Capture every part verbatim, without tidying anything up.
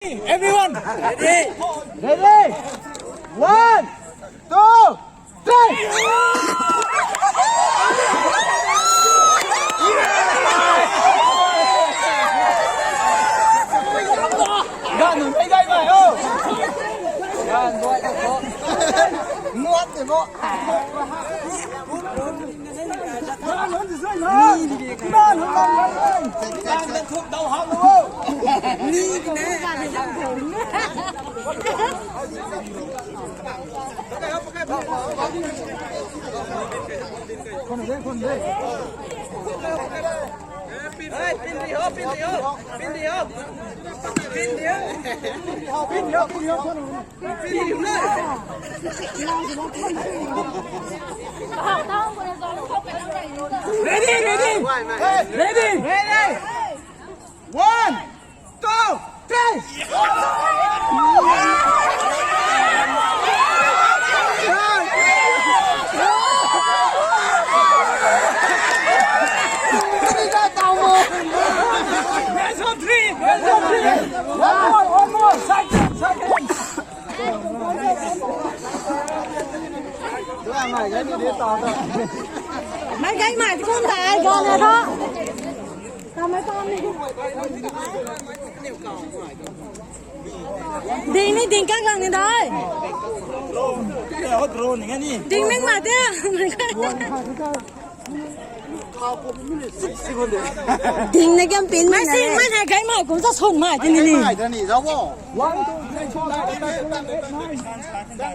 Everyone. Ready? Ready? One, two, three. Ganv nunc mei gay mai o. Ganv buai ko. Nuat de bo. Ready, ready. Ready. Ready. One, two, three. Best of three. Best of three. One more, one more. Second, second. Mei gay mai ti kum ta ai gan na tho. Kamei kam ni. Ding ni ding kak lang ni dai. Ding mei ma de. Ding na kiam pin mai na. Mei gay mai kum sa sun mai ti ni ni. One, two, three, four, five, six, seven, eight, nine.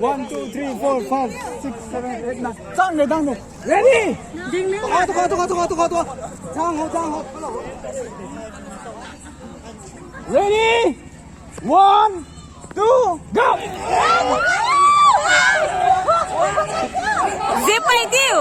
One, two, three, four, five, six, seven, eight, nine. Chang de, chang de. Ready? Ding ni. Tuka, tuka, tuka, tuka, tuka, tuka. Chang ho, chang ho. Ready? One, two, go! Zip pai diu.